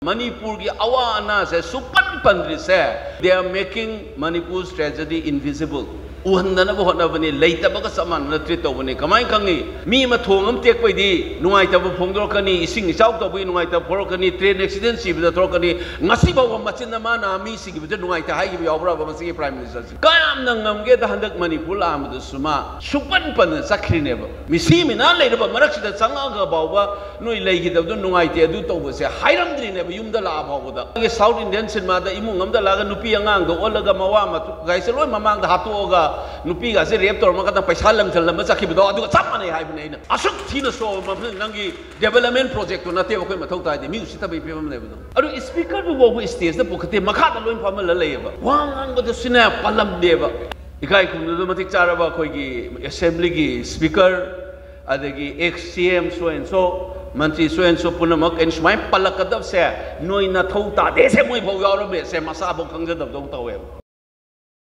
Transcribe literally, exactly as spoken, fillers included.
ꯃꯅꯤꯄꯨꯔꯒꯤ ꯑꯋꯥ ꯑꯅꯥꯁꯦ ꯁꯨꯛꯄꯟ ꯄꯟꯗ꯭ꯔꯤꯁꯦ, they are making Manipur's tragedy invisible. ꯎꯍꯟꯗꯅꯕ ꯍꯣꯠꯅꯕꯅꯤ, ꯂꯩꯇꯕꯒ ꯆꯞ ꯃꯥꯟꯅꯅ treat ꯇꯧꯕꯅꯤ꯫ ꯀꯃꯥꯏꯅ ꯈꯪꯉꯤ? ꯃꯤ ꯑꯃ ꯊꯣꯡ ꯑꯃ ꯇꯦꯛꯄꯩꯗꯤ ꯅꯨꯡꯉꯥꯏꯇꯕ ꯐꯣꯡꯗꯣꯔꯛꯀꯅꯤ, ꯏꯁꯤꯡ ꯏꯆꯥꯎ ꯇꯧꯕꯒꯤ ꯅꯨꯡꯉꯥꯏꯇꯕ ꯐꯣꯡꯗꯣꯔꯛꯀꯅꯤ, train accident ꯁꯤꯕꯗ ꯊꯣꯛꯂꯛꯀꯅꯤ꯫ ꯉꯁꯤ ꯐꯥꯎꯕ ꯃꯆꯤꯟꯅ ꯃꯥꯅ ꯃꯤ ꯁꯤꯈꯤꯕꯁꯦ ꯅꯨꯡꯉꯥꯏꯇꯦ ꯍꯥꯏꯈꯤꯕ ꯌꯥꯎꯕ꯭ꯔꯕ ꯃꯁꯤꯒꯤ Prime Minister ꯁꯦ? ꯀꯌꯥꯝꯅ ꯉꯝꯒꯦꯗ ꯍꯟꯗꯛ ꯃꯅꯤꯄꯨꯔ ꯂꯥꯛꯑꯝꯕꯗꯨꯁꯨ ꯃꯥ ꯁꯨꯛꯄꯟ ꯄꯟꯅ ꯆꯠꯈ꯭ꯔꯤꯅꯦꯕ꯫ ꯃꯤꯁꯤ ꯃꯤꯅꯥ ꯂꯩꯔꯕ ꯃꯔꯛꯁꯤꯗ ꯆꯪꯉꯛꯑꯒ ꯐꯥꯎꯕ ꯅꯣꯏ ꯂꯩꯈꯤꯗꯕꯗꯣ ꯅꯨꯡꯉꯥꯏꯇꯦ, ꯑꯗꯨ ꯇꯧꯕꯁꯦ ꯍꯥꯏꯔꯝꯗ꯭ꯔꯤꯅꯦꯕ ꯌꯨꯝꯗ ꯂꯥꯛꯑ ꯐꯥꯎꯕꯗ꯫ ꯑꯩꯒꯤ South Indian cinema ꯗ ꯏꯃꯨꯡ ꯑꯃꯗ ꯂꯥꯛꯑꯒ ꯅꯨꯄꯤ ꯑꯉꯥꯡꯗ ꯑꯣꯜꯂꯒ ꯃꯋꯥ ꯃꯆꯨ ꯒꯥꯏꯁꯦ ꯂꯣꯏ ꯃꯃꯥꯡꯗ ꯍꯥꯠꯇꯣꯛꯑꯒ ꯅꯨꯄꯤꯒꯁꯦ rape ꯇꯧꯔꯝꯃꯒ ꯄꯩꯁꯥ ꯂꯪꯁꯤꯜꯂꯝꯕ ꯆꯠꯈꯤꯕꯗꯣ ꯑꯗꯨꯒ ꯆꯞ ꯃꯥꯟꯅꯩ ꯍꯥꯏꯕꯅꯦ ꯑꯩꯅ꯫ ꯑꯁꯨꯛ ꯊꯤꯅ ꯁꯣꯛꯑꯕ ꯃꯐꯝꯗ ꯅꯪꯒꯤ development project ꯇꯣ ꯅꯠꯇꯦꯕ ꯑꯩꯈꯣꯏ ꯃꯊꯧ ꯇꯥꯏꯗꯤ, ꯃꯤ ꯎꯁꯤꯠꯇꯕꯒꯤ ꯐꯤꯕꯝꯅꯦꯕ ꯑꯗꯨꯝ꯫ ꯑꯗꯨ speaker ꯗꯨ ꯐꯥꯎꯕ stage ꯇ ꯄꯨꯈꯠꯇꯦ, ꯃꯈꯥꯗ ꯂꯣꯏ ꯐꯝꯍꯜꯂ ꯂꯩꯌꯦꯕ꯫ ꯋꯥ ꯉꯥꯡꯕꯗꯁꯨꯅꯦ ꯄꯜꯂꯝꯗꯦꯕ꯫ ꯏꯀꯥꯏ ꯈꯨꯝꯅꯕ ꯃꯇꯤꯛ ꯆꯥꯔꯕ ꯑꯩꯈꯣꯏꯒꯤ assembly ꯒꯤ speaker, ꯑꯗꯒꯤ ex C M so and so, Mantri so and so ꯄꯨꯝꯅꯃꯛ ꯑꯩꯅ ꯁꯨꯃꯥꯏꯅ ꯄꯜꯂꯛꯀꯗꯕꯁꯦ ꯅꯣꯏ ꯅꯊꯧ ꯇꯥꯗꯦꯁꯦ ꯃꯣꯏ ꯐꯥꯎ ꯌꯥꯎꯔꯝꯃꯦ ꯁꯦ ꯃꯁꯥꯐꯥꯎ ꯈꯪꯖꯗꯕꯗꯧ ꯇꯧꯋꯦꯕ꯫